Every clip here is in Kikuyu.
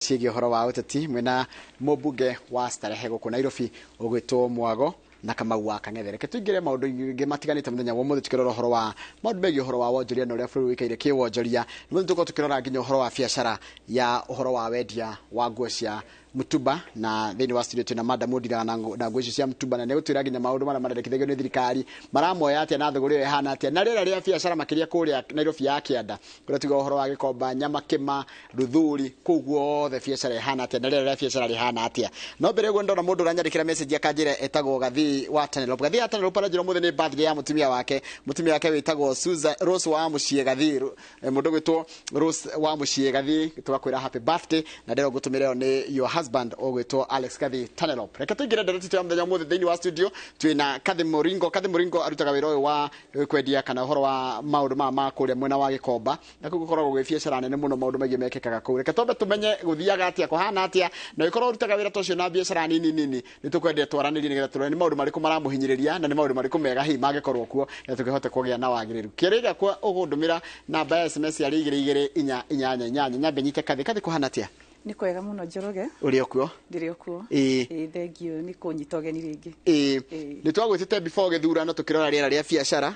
Ciĩgiĩ ũhoro wa ũteti mwĩna mũmbunge wa Starehe gũkũ Nairobi ũgwĩtwo Mwago na Kamau wa Kang'ethe. Reke tũingĩre maũndũ-inĩ matiganĩte mũthenya wa ũmũthĩ, tukĩrora ũhoro wa maũndũ megiĩ ũhoro wa wonjoria na ũrĩa bũrũri ũikaire kĩwonjoria. Nĩ tũkorwo tũkĩrora nginya ũhoro wa biacara ya ũhoro wa wendia wa nguo cia mutumba, na thĩinĩ wa studio twĩna madam ũndiraga na nguo icio cia mutumba, na nĩgũtwĩra nginya maũndũ marĩa marendekithagio nĩ thirikari maramoya atĩa na thũgũrĩ ĩyo ĩhana atĩa na rĩera rĩa biacara makĩria kũrĩa Nairobi ya kĩanda, kũrĩa tuga ũhoro wa Gĩkomba, Nyamakĩma, Ruthuri, kũu guothe biacara ĩhana atĩa na rĩera rĩa biacara rĩhana atĩa. No mbere ũguo, ndona mũndũ ũranyandĩkĩra message akanjĩra etagwo Gathii wa Tanelope. Gathii wa Tanelope aranjĩra ũmũthĩ nĩ birthday ya mũtumia wake, mũtumia wake wĩtagwo Susan Rose wa Mũciĩ Gathii, mũndũ gwĩtwo Rose wa Mũciĩ Gathii, tũgakwĩra happy birthday, na ndĩrona ngũtũmĩra ĩyo nĩ your husband ũgwĩtwo Alex Gathii Tanelope. Reke tũingĩre ndereti ya mũthenya ũmũthĩ. Thĩinĩ wa studio twĩna Kathi Mũringo. Kathi Mũringo arutaga wĩra ũyũ wa kwendia kana ũhoro wa maũndũ maya ma kũrĩa mwena wa Gĩkomba, na kũu gũkoragwo gwĩ biacara nene mũno, maũndũ maingĩ mekĩkaga kũu. Reke twambe tũmenye gũthiaga atĩa, kũhana atĩa, na ũngĩkorwo ũrutaga wĩra ta ũcio na biacara nini nini, nĩ tũkwendete twaranĩrie nĩgetha tũrore nĩ maũndũ marĩkũ maramũhinyĩrĩria na nĩ maũndũ marĩkũ mega hihi mangĩkorwo kuo na tũkĩhote kũgĩa na wagĩrĩru. Kĩũria gĩakwa, ũgũndũmĩra namba ya SMS yarĩ 22488. Nyambe nyite Kathi. Kathi, kũhana atĩa? Nĩ kwega mũno, Njoroge. Ũrĩ o kuo? Ndĩrĩ o kuo. Ĩĩ. Ĩĩ, thengiũ nĩ kũnyita ũgeni rĩngĩ. Ĩĩ. Ĩĩ. Nĩ twagwĩtĩte before gĩthurano tũkĩrora rĩera rĩa biacara,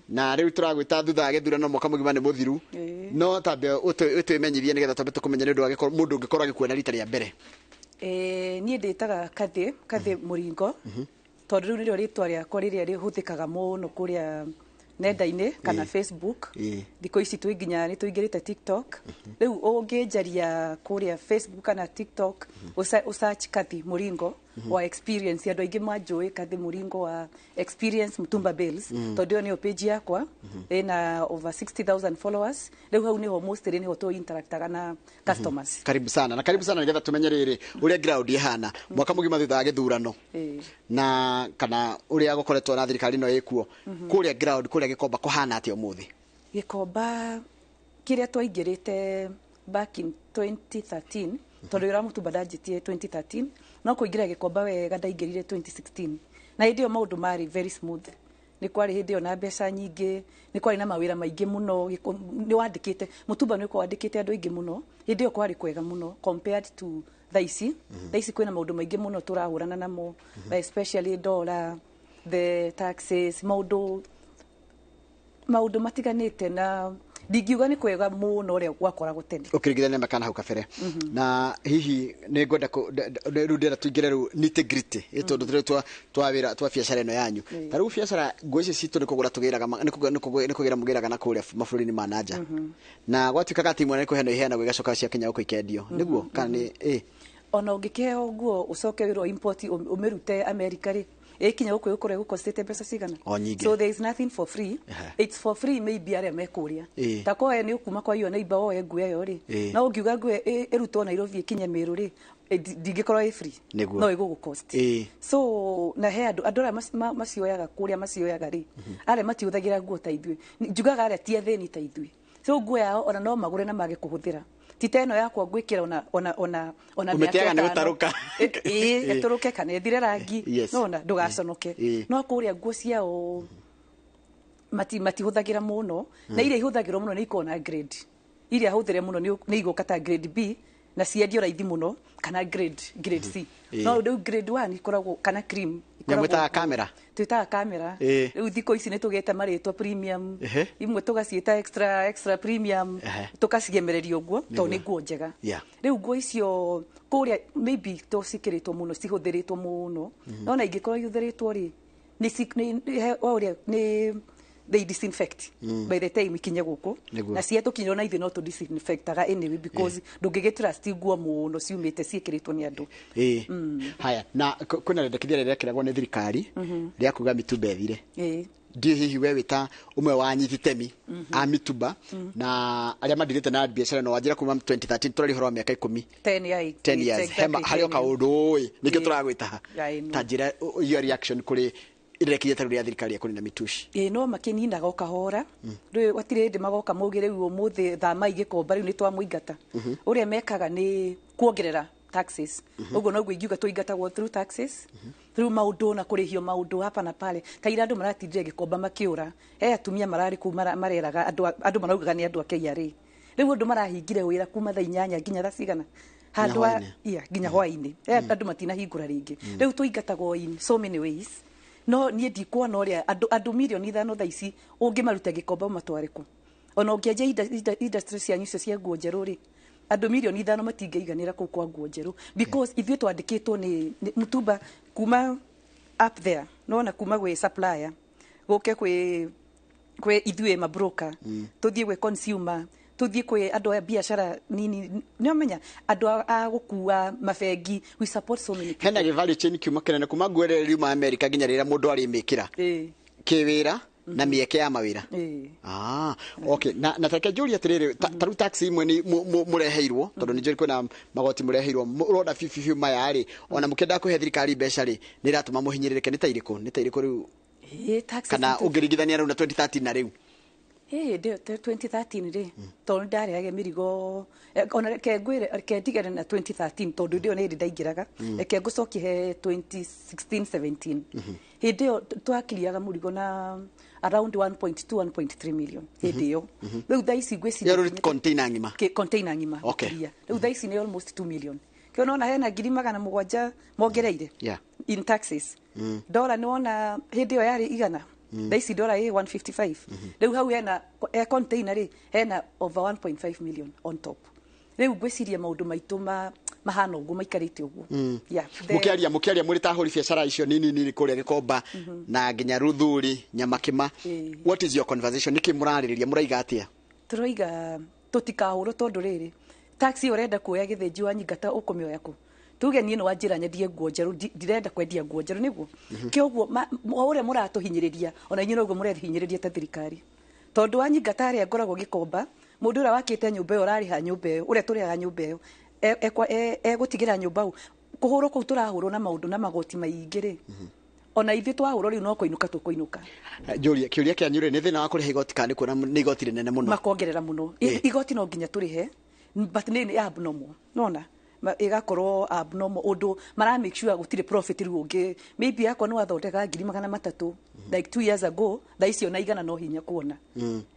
na rĩu tũragwĩta thutha wa gĩthurano, mwaka mũgima nĩ mũthiru. No tambe ũtwĩmenyithie nĩgetha twambe tũkũmenye, nĩ ũndũ wa mũndũ ũngĩkorwo agĩkuona rita rĩa mbere. Ĩĩ, niĩ ndĩtaga Kathĩ, Kathĩ Mũringo, tondũ rĩu nĩrĩo rĩtwa rĩakwa rĩrĩa rĩhũthĩkaga mũno kũrĩa nenda-inĩ kana Facebook. Thikũ ici twĩ nginya nĩ tũingĩrĩte TikTok. Rĩu ũngĩnjaria kũrĩa Facebook kana TikTok, ũsearch Kathi Mũringo wa Experience, andũ aingĩ manjũĩ Kathi Mũringo wa Experience Mtumba Bales, tondũ ĩyo nĩyo page yakwa ĩna over 60,000 followers. Rĩu hau nĩho mostly nĩho tũ interactaga na customers. Karibu sana, na karibu sana, nĩgetha tũmenye rĩrĩ ũrĩa ground ĩhana mwaka mũgima thutha wa gĩthurano na kana ũrĩa gũkoretwo na thirikari ĩno ĩkuo kũrĩa ground, kũrĩa Gĩkomba kũhana atĩa ũmũthĩ? Gĩkomba kĩrĩa twaingĩrĩte back in 2013, tondũ wĩra wa mũtumba ndanjĩtie 2013, no kũingĩra Gĩkomba wega ndaingĩrire 2016, na hĩndĩ ĩyo maũndũ marĩ very smooth. Nĩ kwarĩ hĩndĩ ĩyo na mbeca nyingĩ, nĩ kwarĩ na mawĩra maingĩ mũno, nĩ wandĩkĩte mũtumba, nĩ ũkorwo wandĩkĩte andũ aingĩ mũno. Hĩndĩ ĩyo kwarĩ kwega mũno compared to thaa ici. Thaa ici kwĩna maũndũ maingĩ mũno tũrahũrana namo, especially dollar, the taxes, maũndũ matiganĩte, na ndingiuga nĩ kwega mũno ũrĩa gwakoragwo tene. Ũkĩringithania mĩaka na hau kabere. Na hihi nĩ ngwenda rĩu ndĩrenda tũingĩre rĩu nitty gritty, tondũ rĩu twa wĩra twa biacara ĩno yanyu, ta rĩu biacara nguo ici citũ nĩ kũgũra tũgĩraga nĩ kũgĩra mũgĩraga na kũrĩa mabũrũri-inĩ ma nanja, na gwatuĩkaga atĩ imwe nĩ kũheanwo iheanagwo igacoka cia Kenya gũkũ ikendio, nĩguo kana nĩ ĩ? Ona ũngĩkĩheo nguo ũcoke wĩrwo import, ũmĩrute America rĩ, ĩkinya gũkũ ĩgũkorwo ĩgũkostĩte mbeca cigana? O nyingĩ. So there is nothing for free. It's for free maybe arĩa mekũrĩa, ta koe nĩ ũkuma kwa iyo neighbor woe nguo ĩyo rĩ, no ũngiuga nguo ĩrutwo Nairobi ĩkinye Meru rĩ, ndingĩkorwo ĩ free. No ĩgũgũcost. So na he andũ arĩa macioyaga kũrĩa, macioyaga rĩ, arĩa matihũthagĩra nguo ta ithuĩ. Njugaga arĩa ti athĩni ta ithuĩ, so nguo yao ona no magũre na mage kũhũthĩra, ti ta ĩno yakwa ngwĩkĩra ona mĩaka Ũmĩteaga nĩ ĩtano. gũtarũka. Ĩĩ, ĩtũrũke kana ĩthire rangi, nona ndũgaconoke. No kũrĩa nguo ciao matihũthagĩra mũno, na iria ihũthagĩrwo mũno nĩ ikoragwo na grade. Iria hũthĩre mũno nĩ igũka ta grade B na ciendio raithi mũno, kana grade C. No rĩu grade 1 ikoragwo kana cream Nyamũ ikoragwo. ĩtaga camera. Twĩtaga camera. Rĩu thikũ ici nĩ tũgĩte marĩtwa premium, imwe tũgaciĩta extra extra premium, tũkacigemereria ũguo tondũ nĩ nguo njega. Rĩu nguo icio kũrĩa maybe to cikĩrĩtwo mũno, cihũthĩrĩtwo mũno, no na ingĩkorwo ihũthĩrĩtwo rĩ, wa ũrĩa nĩ they disinfect by the time ikinye gũkũ. Na ciatũkinyĩrwo na ithuĩ no tũ disinfectaga anyway, because ndũngĩgĩ trust nguo mũno ciumĩte ciĩkĩrĩtwo nĩ andũ. Ĩĩ, haya, na kwĩna rĩendekithia rĩrĩa rĩekĩragwo nĩ thirikari rĩa kuga mĩtumba ĩthire. Ndiũ hihi we wĩ ta ũmwe wa anyiti itemi a mĩtumba na arĩa mandirĩte na biacara ĩno, wanjĩra kuma 2013, tũraria ũhoro wa mĩaka 10. 10 years. 10 years. Exactly, Hema harĩ o 10 years. kaũndũ ũĩ nĩkĩo tũragwĩta ha. I know. Ta njĩra your reaction kũrĩ irekithia ta rĩu rĩa thirikari ya kũnina mitushi. Ĩĩ, no makĩninaga o kahora. Rĩu gwatirĩ hĩndĩ magoka mauge rĩu ũmũthĩ thamai Gĩkomba, rĩu nĩ twamũingata. Ũrĩa mekaga nĩ kuongerera taxes. Ũguo noguo ingiuga tũingatagwo through taxes, through maũndũ na kũrĩhio maũndũ hapa na pale. Ta ira andũ maratindire Gĩkomba makĩũra, he atumia mararĩ kũu mareraga andũ, andũ maraugaga nĩ andũ a KRA. Rĩu ũndũ marahingire wĩra kuma thaa 8 nginya thaa cigana. Handũ wa yeah, nginya hwainĩ. Andũ matinahingũra rĩngĩ. Rĩu tũingatagwo in so many ways. No niĩ ndikuona ũrĩa andũ 5 milioni thaa ici ũngĩmaruta Gĩkomba ũmatware kũ. Ona ũngĩanjia industry cianyu icio cia nguo njerũ rĩ, andũ 5 milioni matingĩiganĩra kũu kwa nguo njerũ, because ithuĩ twandĩkĩtwo nĩ mũtumba kuma up there, nona kuma gwĩ supplier gũke kwĩ ithuĩ mabroker, tũthiĩ gwĩ consumer, tũthiĩ kwĩ andũ a biacara nini, nĩ ũmenya andũ a gũkua mabengi. We support so many people. Hena gĩ value chain kiuma kĩnene kuma nguo ĩrĩa riuma America nginya rĩrĩa mũndũ arĩmĩkĩra kĩwĩra na mĩeke ya mawĩra. Ah, okay. Na tareke njũrie atĩrĩrĩ, ta rĩu tax imwe nĩ mũreheirwo, tondũ nĩ njũĩ kwĩna magoti mũreheirwo ũrona biũ biũ maya rĩ, ona mũkĩendaga kũhe thirikari mbeca rĩ, nĩ iratũma mũhinyĩrĩrĩke. Nĩ ta irĩkũ, nĩ ta irĩkũ rĩu? Taxes. Kana ũngĩringithania rĩu na 2013 na rĩu? Hĩndĩ ĩyo 2013 rĩ, tondũ ndarehage mĩrigo, ona reke ngwĩre, reke ndigane na 2013 tondũ hĩndĩ ĩyo nĩ hĩndĩ ndaingĩraga. Reke ngũcokie he 2016 17. Hĩndĩ ĩyo twakiriaga mũrigo na around 1.2 1.3 million hĩndĩ ĩyo. Rĩu thaa ici ngwĩciria Ĩyo rĩu container ng'ima? Container ng'ima. Gũkiria. Rĩu thaa ici nĩ almost 2 million. Kĩo nona hena 700,000 mongereire in taxes. Ndora nĩ wona hĩndĩ ĩyo yarĩ 100, thaa ici ndora ĩ 155. Rĩu hau hena e container rĩ, hena over 1.5 million on top. Rĩu ngwĩciria maũndũ maitũ mahana ũguo maikarĩte ũguo. Yeah, Mũkĩaria mũrĩ ta ahũri biacara icio nini nini kũrĩa Gĩkomba na nginya Ruthuri, Nyamakima, what is your conversation? Nĩkĩ mũrarĩrĩria? Mũraiga atĩa? Tũroiga tũtikahũrwo tondũ rĩrĩ, taxi ũrenda kuoya gĩthĩnji wa nyingata ũkũmĩoya kũ? Tuge niĩ nĩ wanjĩra nyendie nguo njerũ, ndirenda kwendia nguo njerũ nĩguo kĩoguo o ũrĩa mũratũhinyĩrĩria, ona inyuĩ noguo mũrehinyĩrĩria ta thirikari, tondũ wanyingata arĩa ngoragwo Gĩkomba, mũndũ ũrĩa wakĩte nyũmba ĩyo, ũrarĩha nyũmba ĩyo, ũrĩa tũrĩhaga nyũmba ĩyo, egũtigĩra nyũmba u kũhũrwo kũu tũrahũrwo na maũndũ na magoti maingĩ rĩ, ona ithuĩ twahũrwo rĩu no kũinũka tũkũinũka. Njũrie kĩũria kĩanyu rĩ, nĩ thĩna wa kũrĩha igoti kana nĩ kuona nĩ igoti rĩnene mũno? Makongerera mũno. Igoti no nginya tũrĩhe, but nĩ abnormal, nona ĩgakorwo abnormal ũndũ mara make sure gũtirĩ profit. Rĩu ũngĩ maybe yakwa nĩ wathondeka 300,000 like 2 years ago, thaa icio na 100 no hinya kuona,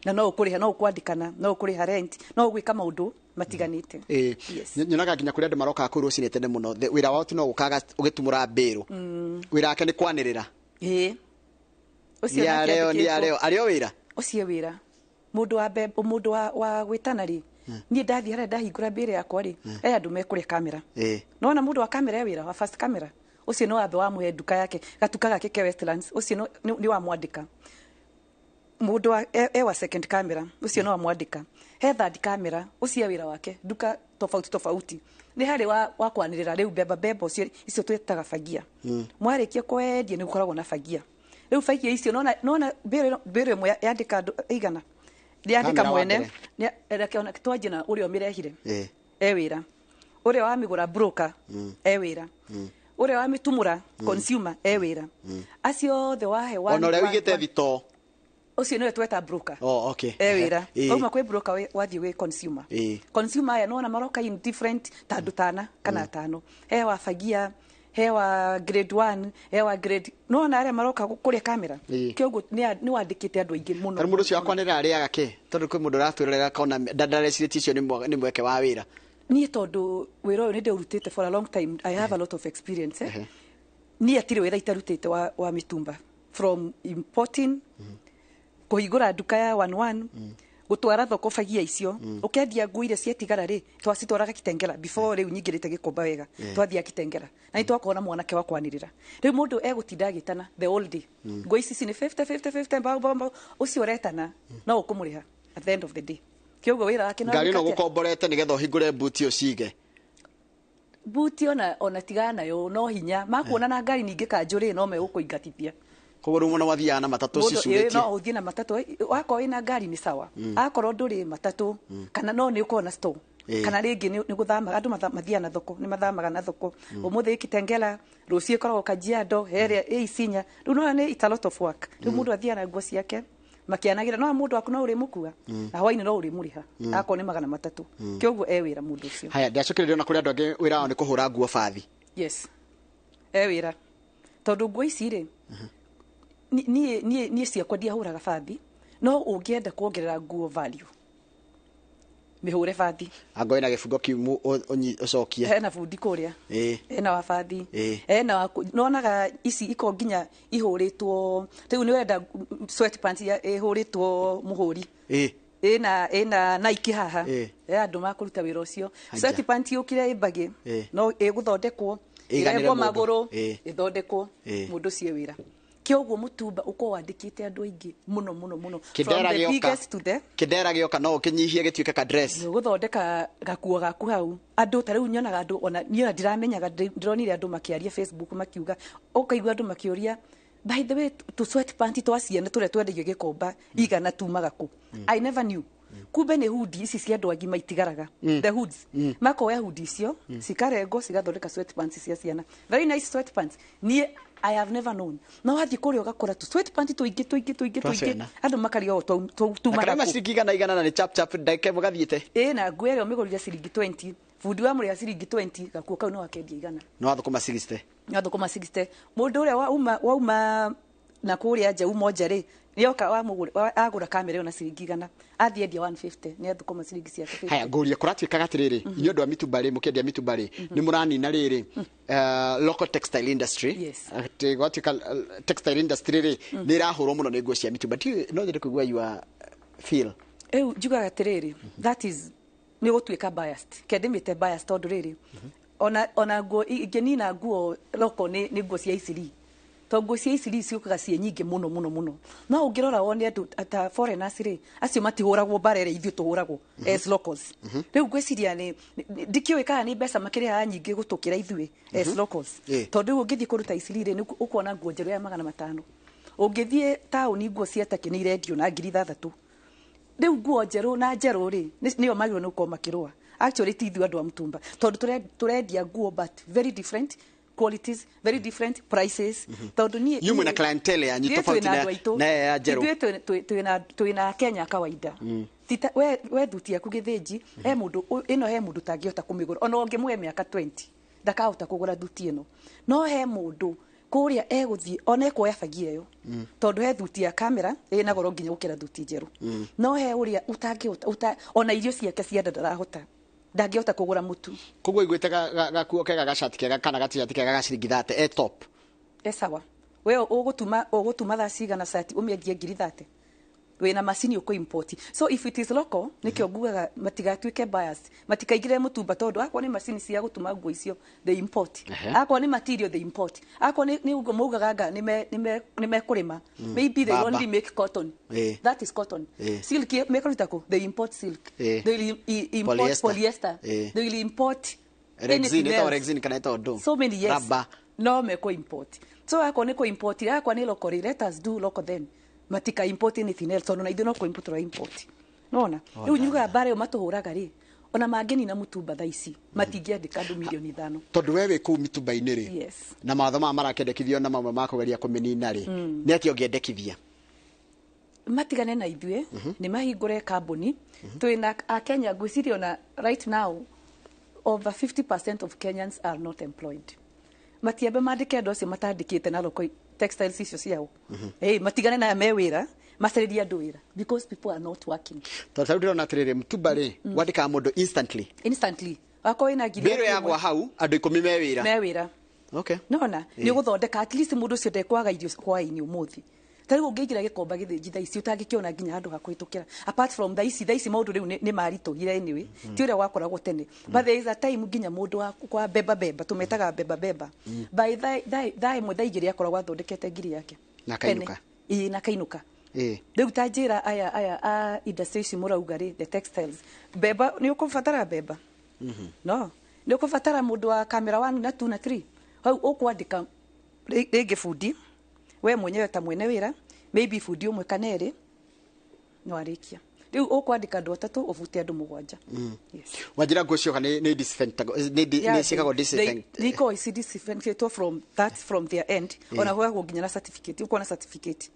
na no ũkũrĩha, no ũkwandĩkana, no ũkũrĩha rent, no ũgwĩka maũndũ matiganĩte. Yes. Nyonaga nginya kũrĩ andũ marokaga kũu rũcinĩ tene mũno. Wĩra wao ti no gũkaga ũgĩtumũra mbĩrũ, wĩra wake nĩ kwanĩrĩra. Ĩĩ, ũcio Nĩ nake areo, nĩ andĩkĩtwo. areo, arĩo wĩra. Ũcio wĩra mũndũ wa mbembe, mũndũ wa gwĩtana rĩ, niĩ ndathiĩ harĩa ndahingũra mbĩrĩ yakwa rĩ, he andũ mekũrĩa kamera. Nona mũndũ wa kamera e wĩra wa first camera, ũcio nĩ wambe wamũhe nduka yake, gatuka gake ke Westlands, ũcio nĩ wamwandĩka. Mũndũ wa e wa second camera, ũcio no wamwandĩka. He third camera, ũcio e wĩra wake nduka tofauti tofauti. Nĩ harĩ wa kwanĩrĩra rĩu mbemba mbemba ũcio, icio twĩtaga fagia. Mwarĩkia kwendia nĩ gũkoragwo na fagia. Rĩu fagia icio nona mbĩrũ ĩmwe yandĩka andũ igana yandĩka Kamera wa mwene. mbere. Reke ona twanjie na ũrĩa ũmĩrehire. E wĩra. Ũrĩa wamĩgũra, broker, e wĩra. Ũrĩa wamĩtumũra, consumer, e wĩra. Acio othe wahe Ona ũrĩa ũigĩte thitoo. Ũcio nĩwe tweta broker. Oh, okay. E wĩra. Wauma kwĩ broker wathiĩ gwĩ consumer. Consumer aya nona maroka in different ta andũ tana kana atano. He wa fagia, he wa grade 1, he wa grade, nona arĩa maroka kũrĩa kamera. Kĩoguo nĩ wandĩkĩte andũ aingĩ mũno. Tarĩ mũndũ ũcio wakwanĩrĩra arĩaga kĩ? Tondũ kwĩ mũndũ ũratwĩrorera akona ndarecirie icio nĩ mweke wa wĩra. Niĩ tondũ wĩra ũyũ nĩ ndĩũrutĩte for a long time, I have a lot of experience, eh? Niĩ atirĩ wĩra itarutĩte wa mĩtumba, from importing, kũhingũra nduka ya one one, gũtwara thoko bagia icio, ũkendia nguo iria ciatigara rĩ, twacitwaraga Kitengela before rĩu nyingĩrĩte Gĩkomba wega. Twathiaga Kitengela na nĩ twakorwo na mwanake wa kwanĩrĩra. Rĩu mũndũ egũtinda agĩtana the whole day, nguo ici nĩ 50 50 50, mbao mbao mbao. Ũcio ũretana no ũkũmũrĩha at the end of the day. Kĩoguo wĩra wake no Ngari no gwĩka atĩa? gũkomborete nĩgetha ũhingũre buti ũcige. Buti ona tigana nayo, no hinya makuona na ngari ningĩ kanjũ rĩ, no megũkũingatithia. Koguo rĩu mũno wathiaga na matatũ? Mũndũ, Cicurĩtie. No ũthiĩ na matatũ. Wakorwo wĩna ngari nĩ sawa, akorwo ndũrĩ matatũ kana no nĩ ũkorwo na store. Kana rĩngĩ nĩ gũthamaga andũ mathiaga na thoko, nĩ mathamaga na thoko. Ũmũthĩ ĩ Kitengela, rũciũ ĩkoragwo Kajiado, herĩa ĩ Isinya. Rĩu no nĩ it's a lot of work. Rĩu mũndũ athiaga na nguo ciake makĩanagĩra, no mũndũ waku no ũrĩmũkua na hwainĩ no ũrĩmũrĩha akorwo nĩ 300. Kĩoguo e wĩra mũndũ ũcio. Haya, ndacokereria ona kũrĩ andũ angĩ wĩra wao nĩ kũhũra nguo bathi. Yes, e wĩra, tondũ nguo ici rĩ, niĩ ciakwa ndiahũraga bathi, no ũngĩenda kuongerera nguo value, Mĩhũre bathi. Angorwo ĩna gĩbungo kiumu ũcokie. Hena bundi kũrĩa. Hena wa bathi. Hena wa nonaga ici iko nginya ihũrĩtwo rĩu nĩ ũrenda sweatpants ĩhũrĩtwo mũhũri. Ĩna Nike haha. Andũ makũruta wĩra ũcio. Sweatpant yũkire ĩmbagĩ no ĩgũthondekwo Ĩiganĩre ĩrengwo mũndũ. Magũrũ ĩthondekwo mũndũ ũcio wĩra. Kĩoguo mũtumba ũkorwo wandĩkĩte andũ aingĩ mũno mũno mũno. From Kĩndera the gĩoka. biggest to the Kĩndera gĩoka no ũkĩnyihie gĩtuĩke ka dress. Gũthondeka gakuo gaku hau andũ ta rĩu nyonaga andũ ona niĩ ona ndiramenyaga ndĩronire andũ makĩaria Facebook makiuga ũkaigua andũ makĩũria, by the way, tu sweatpant twa ciana tũrĩa twendagio gĩkomba igana tumaga kũ? I never knew kumbe nĩ hoodie ici cia andũ agima itigaraga, the hoods, makoya hoodie icio cikarengwo cigathondeka sweatpants cia ciana, very nice sweatpants. Niĩ I have never known. No wathiĩ kũrĩa ũgakora tu sweatpant tũingĩ tũingĩ tũingĩ Twa tũingĩ ciana. Andũ makaria o Na tumaga karĩa kũ? Maciringi igana igana na nĩ chap chap ndagĩka ĩmwe gathiĩte. Ĩ na nguo ĩrĩa ũmĩgũrire ciringi 20, bundi wa mũrĩha ciringi 20, gakuo kau no akendia igana. No wathũkũma 60. Gathũkũma 60. Mũndũ ũrĩa wauma na kũrĩa nja uma nja rĩ nĩoka agũra kamera ĩyo na ciringi igana athiĩ endia 150 nĩ athũkũma ciringi ciake 50. Haya, ngũria kũratuĩkaga atĩrĩrĩ, inyuĩ andũ a mitumba rĩ, mũkĩendia mitumba rĩ, nĩ mũranina rĩrĩ local textile industry. Yes. Atĩ gwatuĩka textile industry rĩ nĩ ĩrahũrwo mũno nĩ nguo cia mitumba. Ndiũĩ, no nyende kũigua your feel. Rĩu njugaga atĩrĩrĩ, that is nĩ gũtuĩka biased, ke ndĩmĩte biased tondũ rĩrĩ ona nguo ingĩnina nguo local nĩ nguo cia Isiri tondũ nguo cia Isiri ciũkaga ciĩ nyingĩ mũno mũno mũno no ũngĩrora wone andũ ta foreigners rĩ acio matihũragwo mbara ĩrĩa ithuĩ tũhũragwo as locals. Rĩu ngwĩciria nĩ ndikĩũĩ kana nĩ mbeca makĩrĩhaga nyingĩ gũtũkĩra ithuĩ as locals. Tondũ rĩu ũngĩthiĩ kũndũ ta Isiri rĩ nĩ ũkuona nguo njerũ ya 500, ũngĩthiĩ taũni nguo cia Turkey nĩ irendio na 6,000. Rĩu nguo njerũ na njerũ rĩ nĩyo magĩrĩirwo nĩ gũkorwo makĩrũa. Actually ti ithuĩ andũ a mũtumba tondũ tũrendia nguo but very different qualities, very different prices, tondũ niĩ Inyuĩ mwĩna clientele yanyu ithuĩ tofauti twĩna andũ aitũ. Na ya njerũ. Ithuĩ twĩna Kenya kawaida. Tita, we thuti yaku gĩthĩnji he mũndũ ĩno he mũndũ ũtangĩhota kũmĩgũra ona ũngĩmũhe mĩaka 20 ndakahota kũgũra thuti ĩno no he mũndũ kũrĩa egũthiĩ ona ekuoya bagia ĩyo tondũ he thuti ya kamera ĩna goro nginya gũkĩra thuti njerũ no he ũrĩa ũtangĩhota ona irio ciake cia nda ndarahota ndangĩhota kũgũra mũtu. Koguo iguĩte gakuo kega gacati kega kana gatishati kega ga ciringi 30 e top. E sawa, we ũgũtuma thaa cigana cati ũmĩendie 30,000 wĩna macini ũkũ import. So if it is local nĩkĩo ngugaga matigatuĩke biased matikaingĩre mũtumba tondũ akorwo nĩ macini cia gũtuma nguo icio they import. Akorwo nĩ material they import, akorwo nĩ ũguo maugaga anga nĩ mekũrĩma, maybe they Baba. only make cotton. That is cotton. Silk mekũruta kũ? They import silk. They will import Polyester. polyester. They will import Rexine anything ĩtagwo else. rexine kana ĩtagwo ndũ? So many, yes. Rubber. No meko import. So akorwo nĩ kũ import akorwo nĩ local rĩ, let us do local then matika import anything else tondũ na ithuĩ no kũ import tũra import nona rĩu nyugaga mbara ĩyo matũhũraga rĩ ona mangĩnina mũtumba thaa ici matingĩandĩka andũ 5 milioni. Tondũ we wĩ kũu mitumba-inĩ rĩ na mawatho maya marakĩendekithio na mamwe ma kũgeria kũmĩnina rĩ nĩ atĩa ũngĩendekithia? Matigane na ithuĩ nĩ mahingũre kambuni twĩna akenya ngwĩciria ona right now over 50% of Kenyans are not employed. Matiambe mandĩke andũ acio matandĩkĩte na local textiles icio ciao. Hey, matigane na me wĩra macarĩrie andũ wĩra because people are not working. Tondũ tarĩu ndĩrona atĩrĩrĩ mtumba rĩ wandĩkaga mũndũ instantly. Instantly wakorwo wĩna ngiri mbĩrũ yagwa hau andũ 10 me wĩra. Me wĩra. Nona nĩ ũgũthondeka at least mũndũ ũcio ndekwaga irio hwaĩ-inĩ ũmũthĩ. Ta rĩu ũngĩingĩra gĩkomba gĩthĩnji thaa ici ũtangĩkĩona nginya handũ ha kũhĩtũkĩra apart from thaa ici maũndũ rĩu nĩ maritũhire anyway ti ũrĩa gwakoragwo tene but there is a time nginya mũndũ wa kwa beba beba tũmetaga beba beba by thaa 1 thaa 2 akoragwo athondekete ngiri yake. Na akainũka. Tene. Ĩĩ, na kainũka. Rĩu ta njĩra aya a industry ici mũrauga rĩ the textiles mbemba nĩ ũkũbatara mbemba no nĩ ũkũbatara mũndũ wa camera 1 na 2 na 3 hau ũkwandĩka rĩngĩ bundi we mwenyewe ta mwene wĩra maybe bundi ũmwe kana erĩ no arĩkia rĩu ũkwandĩka andũ atatũ ũbute andũ mũgwanja, yes. Wanjĩra nguo cioka nĩ nĩ ciĩkagwo disinfect. Nĩ ikoragwo ici disinfected from that from their end ona gwagwo nginya na certificate ũkona certificate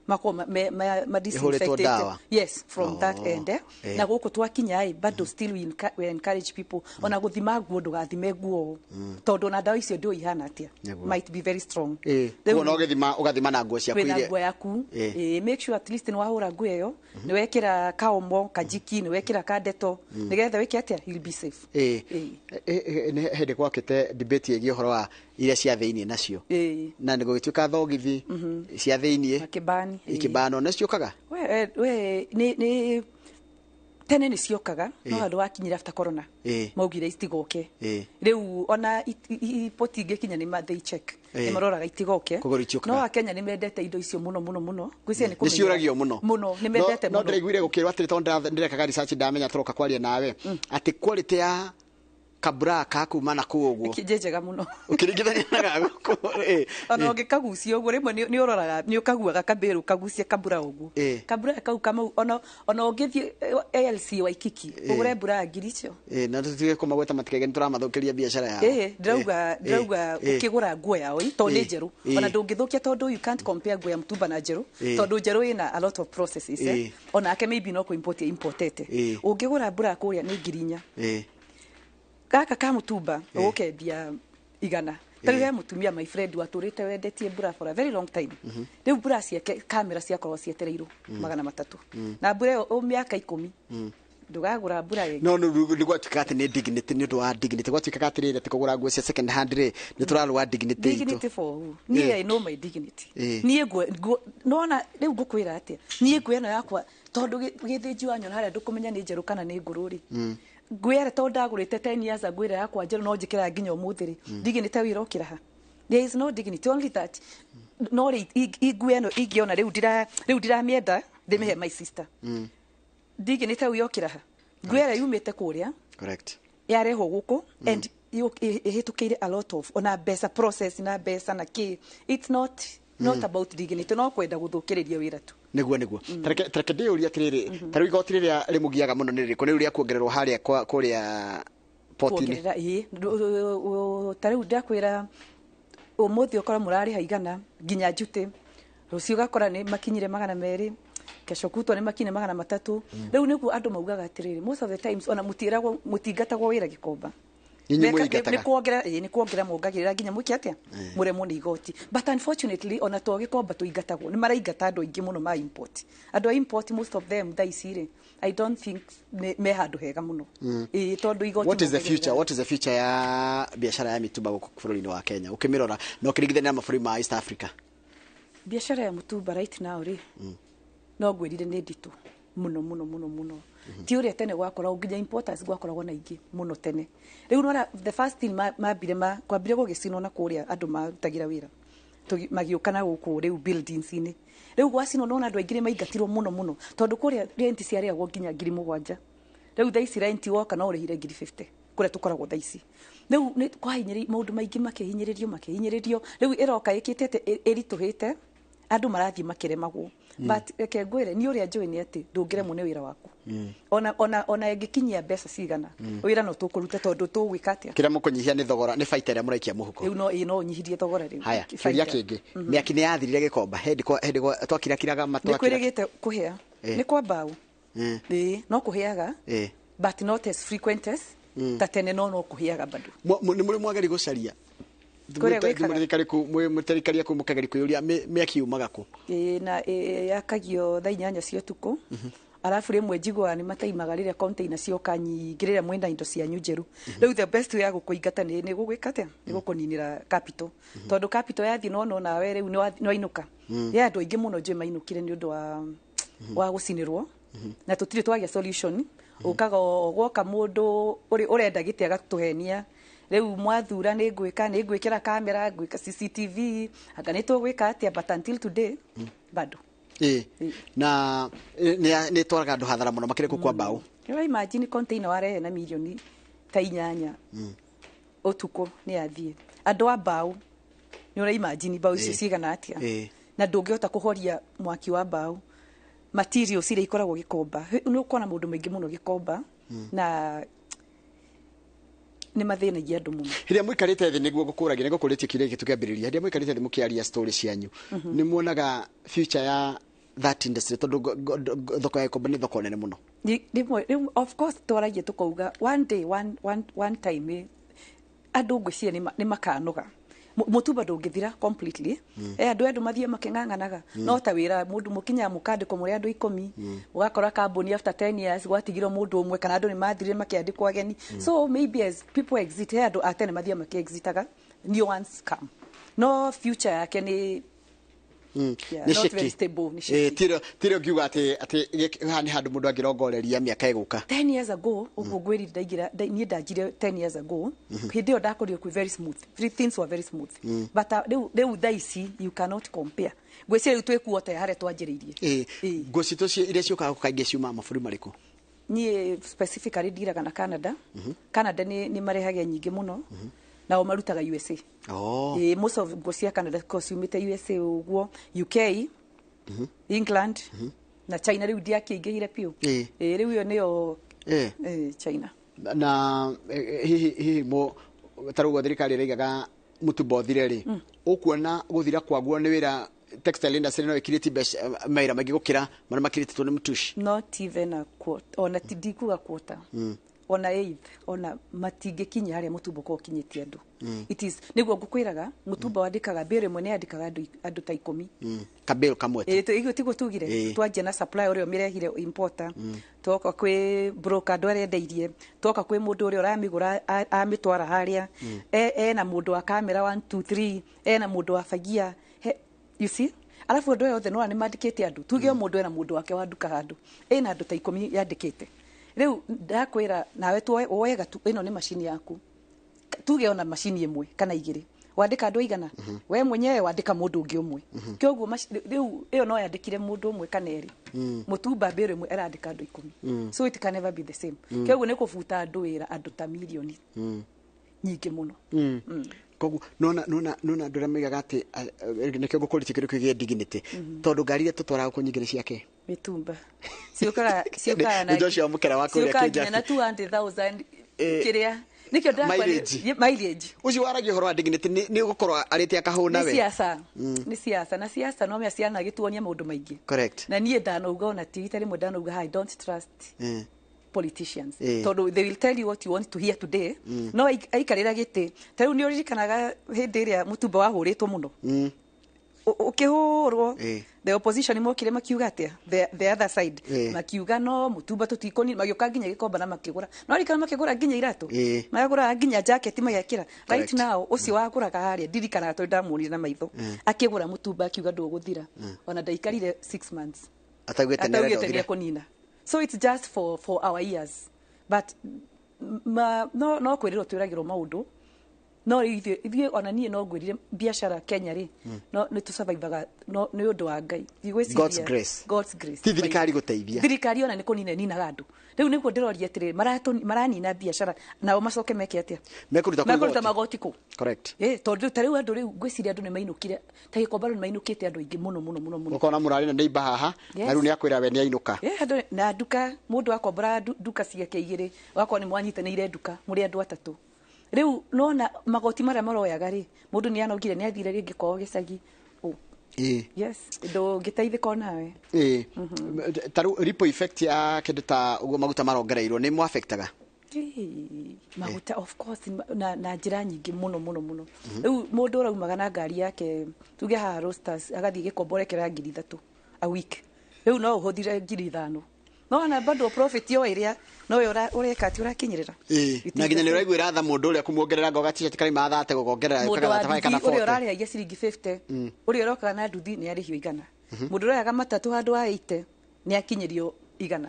makorwo ma Ĩhũrĩtwo disinfected ndawa. Yes, from that end. Na gũkũ twakinya ĩ bado still we encourage people ona gũthima nguo ndũgathime nguo tondũ ona ndawa icio ndũĩ ihana atĩa. Might be very strong. Rĩu Koguo no ũgĩthima ũgathima na nguo ciaku wĩna iria nguo yaku. Make sure at least nĩ wahũra nguo ĩyo nĩ wekĩra kaomo kajiki nĩ wekĩra kandeto nĩgetha wĩke atĩa, you'll be safe. Nĩ hĩndĩ gwakĩte debate ĩgiĩ ũhoro wa iria cia thĩiniĩ nacio, na nĩ gũgĩtuĩka thogithi cia thĩiniĩ makĩbani ikĩbanwo nĩ ciũkaga. We nĩ tene nĩ ciokaga, no handũ wakinyire after corona maugire itigoke. Rĩu ona poti ingĩkinya nĩ they check, nĩ maroraga itigoke. Koguo itiũkaga. No akenya nĩ mendete indo icio mũno mũno mũno, ngwĩciria nĩ nĩ ciũragio mũno. Mũno, nĩ mendete no mũno. Ndĩraiguire gũkĩrwo atĩrĩ, tondũ ndĩrekaga research ndamenya tũroka kwaria nawe, atĩ quality ya kabura ka kuma na kũu ũguo nĩ njega mũno ũkĩringithania na ga gũkũ. Ona ũngĩkagucia ũguo rĩmwe nĩ ũroraga nĩ ũkaguaga kambĩrũ kagucia kabura ũguo, kabura kau kamau ona ũngĩthiĩ ALC Waikiki ũgũre mbura ya ngiri icio. Na tũtige kũmagweta matikage nĩ tũramathũkĩria biacara yao. Ndĩrauga ndĩrauga ũkĩgũra nguo yao ĩ, tondũ nĩ njerũ, ona ndũngĩthũkia, tondũ you can't compare nguo ya mtumba na njerũ, tondũ njerũ ĩna a lot of processes. Onake maybe no kũ-import importete. Ũngĩgũra mbura kũrĩa nĩ 4,000. Gaka ka mũtumba ũgũkendia 100. Ta rĩu he mũtumia, my friend, watũrĩte wendetie mbura for a very long time. Rĩu mbura ciake kamera ciakorwo cietereirwo 300, na mbura ĩyo o mĩaka 10 ndũgagũra mbura ĩngĩ. No nĩ gwatuĩka atĩ nĩ dignity, nĩ ũndũ wa dignity gwatuĩkaga atĩrĩrĩ, atĩ kũgũra nguo cia second hand rĩ, nĩ tũrarũa dignity itũ. Dignity for who? Niĩ I know my dignity. Niĩ nguo nona rĩu ngũkwĩra atĩa, niĩ nguo ĩno yakwa, tondũ gĩthĩnji wanyona harĩa ndũkũmenya nĩ njerũ kana nĩ ngũrũ rĩ, ngwĩra tondũ ndagũrĩte 10 years ago ĩrĩa yakwa njerũ no njĩkĩraga nginya ũmũthĩ rĩ, dignity wĩra ũkĩra ha? There is no dignity, only that no rĩ nguo ĩno ingĩona rĩu ndira rĩu ndiramĩenda ndĩmĩhe my sister. Dignity yokĩra ha? Nguo ĩrĩa yumĩte kũrĩa yarehwo gũkũ and ĩhĩtũkĩire a lot of ona mbeca, process na mbeca na kĩ. It's not about dignity, no kwenda gũthũkĩrĩria wĩra tu. Nĩguo tareke ndĩyũrie atĩrĩrĩ, ta rĩu igoti rĩrĩa rĩmũgiaga mũno nĩ rĩrĩkũ? Nĩ rĩu rĩa kuongererwo harĩa kũrĩa poti-inĩ? Kuongerera, ĩĩ. Ta rĩu ndakwĩra ũmũthĩ ũkora mũrarĩha 100 nginya njute, rũciũ ũgakora nĩ makinyire 200, kesho kutwa nĩ makinyire 300. Rĩu nĩguo andũ maugaga atĩrĩrĩ, most of the times ona mũtiĩragwo mũtingatagwo wĩra Gĩkomba. Inyuĩ Meka- mũingataga. Nĩ kuongerera, ĩĩ, nĩ kuongerera mongagĩrĩra nginya mwĩke atĩa, mũremwo nĩ igoti. But unfortunately ona to Gĩkomba tũingatagwo, nĩ maraingata andũ aingĩ mũno ma import. Andũ a import, most of them thaa ici rĩ, I don't think me handũ hega mũno, ĩĩ, tondũ igoti What is the mongagĩrĩra. future, what is the future ya biashara ya mitumba gũkũ bũrũri-inĩ wa Kenya ũkĩmĩrora na ũkĩringithania na mabũrũri ma East Africa? Biashara ya mũtumba right now rĩ, no ngwĩrire nĩ nditũ mũno mũno mũno mũno, ti ũrĩa tene gwakoragwo. Nginya importers gwakoragwo na aingĩ mũno tene. Rĩu nora the first thing mambire kwambire gũgĩcinwo na kũrĩa andũ marutagĩra wĩra magĩũka na gũkũ rĩu buildings-inĩ. Rĩu gwacinwo nona andũ aingĩ nĩ maingatirwo mũno mũno, tondũ kũrĩa rent ciarĩagwo nginya 7,000. Rĩu thaa ici rent woka no ũrĩhire 50,000 kũrĩa tũkoragwo thaa ici. Rĩu nĩ kwahinyĩrĩ maũndũ maingĩ makĩhinyĩrĩrio makĩhinyĩrĩrio. Rĩu ĩroka ĩkĩte atĩ ĩritũhĩte, andũ marathiĩ makĩremagwo. But reke ngwĩre, niĩ ũrĩa njũĩ nĩ atĩ ndũngĩremwo nĩ wĩra waku, ona ĩngĩkinyia mbeca cigana, wĩra no tũkũruta, tondũ tũgwĩka atĩa? Kĩrĩa mũkũnyihia nĩ thogora, nĩ baita ĩrĩa mũraikia mũhuko. Rĩu no ĩĩ, no ũnyihirie thogora rĩu. Haya, Baita. kĩũria kĩngĩ, mĩaki nĩ yathirire Gĩkomba hĩndĩ hĩndĩ twakirakiraga Nĩ matwakira? kwĩrĩgĩte kũhĩa. Nĩ kwa mbaũ. Ĩĩ, no kũhĩaga, but not as frequent as ta tene, no kũhĩaga bado. Nĩ mũrĩ mwageri gũcaria? Kũrĩa gwĩkaga? Mũtarikaria kũ mũkageri kwĩyũria mĩaki yumaga kũ? Ĩĩ, na ĩ, yakagio thaa 8 cia ũtukũ, arabu rĩmwe njiguaga nĩ mataimaga rĩrĩa container cioka nyingĩ, rĩrĩa mwĩna indo cianyu njerũ. Rĩu the best way ya gũkũingata nĩ gũgwĩka atĩa? Nĩ gũkũninĩra capital, tondũ capital yathiĩ no nawe rĩu nĩ wainũka. Ye andũ aingĩ mũno njũĩ mainũkire nĩ ũndũ wa gũcinĩrwo, na tũtirĩ twagĩa solution. Ũkaga o gwoka mũndũ ũrenda gĩtĩ agatũhenia, rĩu mwathura nĩ ngwĩka, nĩ ngwĩkĩra kamera, ngwĩka CCTV, anga nĩ tũgwĩka atĩa, but until today bado. Na nĩ twaraga andũ hathara mũno makĩria kũ kwa mbaũ. Nĩ imagine container warehe na mirioni ta 8 ũtukũ nĩ yathiĩ. Andũ a mbaũ, nĩ ũra imagine mbaũ icio cigana atĩa? Na ndũngĩhota kũhoria mwaki wa mbaũ, materials iria ikoragwo Gĩkomba. Nĩ ũkona maũndũ maingĩ mũno Gĩkomba na nĩ mathĩnagia andũ mũno. Hĩrĩa mũikarĩte thĩ, nĩguo ngũkũragia, nĩ ngũkũrĩtie kĩũria gĩkĩ tũkĩambĩrĩria, hĩrĩa mũikarĩte thĩ mũkĩaria story cianyu, nĩ muonaga future ya that industry, tondũ thoko ya Gĩkomba nĩ thoko nene mũno? Rĩmwe rĩu of course twaragia tũkauga one day, one time, andũ ngwĩciria nĩ makanoga. Mutumba ndũngĩthira completely. Andũ mathiĩ makĩng'ang'anaga no ta wĩra mũndũ mũkinyaga mũkandĩkwo mũrĩ andũ 10, ũgakora kambuni after 10 years gwatigirwo mũndũ ũmwe kana andũ nĩ mathirire makĩandĩkwo ageni. So maybe as people exit, he andũ a tene mathiĩ makĩexitaga, new ones come, no future yake nĩ yeah, nĩ not very shaky. stable, nĩ shaky. Tiro ngiuga atĩ haha nĩ handũ mũndũ angĩrongoreria mĩaka ĩgũka. 10 years ago ũguo ngwĩrire ndaingĩra niĩ ndanjire 10 years ago, hĩndĩ ĩyo ndakorirwo kwĩ very smooth. Three things were very smooth, but rĩu thaa ici you cannot compare. Ngwĩciria rĩu twĩ kuota ya harĩa twanjĩrĩirie. Nguo citũ iria ciũkaga gũkũ kaingĩ ciumaga mabũrũri marĩkũ? Niĩ specifically ndiraga na Canada. Canada nĩ marehaga nyingĩ mũno, nao marutaga USA. Most of nguo cia Canada ko ciumĩte USA ũguo, UK, England na China. Rĩu ndiakĩingĩhire biũ. Rĩu ĩyo nĩyo. China. Na hihi mo ta rĩu thirikari ĩraigaga mũtumba ũthire rĩ, ũkuona gũthira kwaguo nĩ wĩra textile industry no ĩkirĩtie mbeca mawĩra maingĩ gũkĩra marĩa makirĩtĩtwo nĩ mũtuci? Not even a quarter, ona ti ndikuga quarter, ona eighth, ona matingĩkinya harĩa mũtumba ũkorwo ũkinyĩtie andũ. It is nĩguo ngũkwĩraga mũtumba wandĩkaga mbĩrũ ĩmwe nĩ yandĩkaga andũ ta 10. Kabĩrũ kamwe tu. Ĩguo tiguo tugire. Twanjia na supplier ũrĩa ũmĩrehire, importer, twoka kwĩ broker, andũ arĩa endeirie, twoka kwĩ mũndũ ũrĩa ũramĩgũra, amĩtwara harĩa ena mũndũ wa kamera 1 2 3, ena mũndũ wa fagia. You see, alafu andũ aya othe nĩwona nĩ mandĩkĩte andũ. Tuge o mũndũ ena mũndũ wake wa nduka handũ ena andũ ta 10 yandĩkĩte. Rĩu ndakwĩra nawe tuoe woe gatu ĩno nĩ macini yaku, tuge ona macini ĩmwe kana igĩrĩ, wandĩka andũ aigana? We mwenyewe wandĩka mũndũ ũngĩ ũmwe. Kĩoguo rĩu ĩyo no yandĩkire mũndũ ũmwe kana erĩ. Mũtumba mbĩrũ ĩmwe ĩrandĩka andũ 10, so it can never be the same. Kĩoguo nĩ kũbuta andũ wĩra, andũ ta mirioni nyingĩ mũno. Koguo nona andũ arĩa moigaga atĩ nĩkĩo ngũkũrĩtie kĩndũ kĩu gĩa dignity, tondũ ngari iria tũtwaraga kũ nyingĩ nĩ ciake. Mĩtumba ciũkaga na Nĩ Joshua Mũkera wa kũrĩa ciũkaga nginya na Kĩnjabi. 200,000 kĩrĩa nĩkĩo ndakwa Mileage. Mileage. Ũcio waragia ũhoro wa dignity nĩ ũgũkorwo arĩte akahũna Nĩ we. siasa, nĩ siasa, na siasa no mea ciana gĩtuonia maũndũ maingĩ. Na niĩ ndanauga ona ti rita rĩmwe ndanauga, I don't trust politicians, tondũ they will tell you what you want to hear today, no aikarĩra gĩtĩ. Ta rĩu nĩ ũririkanaga hĩndĩ ĩrĩa mũtumba wahũrĩtwo mũno, ũkĩhũrwo, the opposition mokire makiuga atĩa? The other side makiuga no mũtumba tũtikũni, magĩũka nginya gĩkomba na makĩgũra, no ririkana makĩgũra nginya iratũ, magũraga nginya jacket magekĩra. Right now ũcio wagũraga harĩa ndirikanaga tondũ ndamuonire na maitho akĩgũra mũtumba akiuga ndũgũthira, ona ndaikarire 6 months ataugĩte nĩ arenda ataugĩte ũthire. Nĩekũnina. So it's just for our ears, but no kwĩrĩrwo twĩragĩrwo maũndũ, no rĩu ithuĩ ona niĩ no ngwĩrire biacara Kenya rĩ, no nĩ tũsurvivaga no nĩ ũndũ wa Ngai. Ndigwĩciria- God's grace. God's grace. Ti thirikari gũteithia. Thirikari ona nĩ kũnina ĩninaga andũ. Rĩu nĩguo ndĩroria atĩrĩrĩ, maranina biacara nao macoke meke atĩa? Mekũruta kũ Mekũruta igoti? magoti kũ? Tondũ ta rĩu andũ rĩu ngwĩciria andũ nĩ mainũkire, ta gĩkomba rĩu nĩ mainũkĩte andũ aingĩ mũno mũno mũno mũno. Ũkona mũrarĩ na neighbor haha na rĩu nĩ akwĩra we nĩ ainũka. Andũ na nduka, mũndũ akombora nduka ciake igĩrĩ, ũgakorwo nĩ mwanyitanĩire nduka mũrĩ andũ atatũ. Rĩu nona magoti marĩa maroyaga rĩ, mũndũ nĩ anogire, nĩ athire rĩngĩ kwao gĩcagi. Oh, yes, ndũngĩteithĩka onawe. Ta rĩu ripple effect ya kĩndũ ta ũguo maguta marongereirwo nĩ mwafectaga? Maguta of course na njĩra nyingĩ mũno mũno mũno. Rĩu mũndũ ũraumaga na ngari yake, tuge haha Roasters, agathiĩ gĩkomborekera 3,000 a week, rĩu no ũhũthire 5,000, no ona bado profit yo ĩrĩa no yo ũreka atĩ ũrakinyĩrĩra. It Na is nginya the nĩ same. ũraiguĩra tha mũndũ ũrĩa kũmuongerera ngoga t-shirt karaima thate gũkongerera Mũndũ wa thate kana nduthi ũrĩa 40. ũrarĩhagia ciringi 50, ũrĩa ũrokaga na nduthi nĩ arĩhio 100, mũndũ ũroyaga matatũ handũ wa 80 nĩ akinyĩrio 100.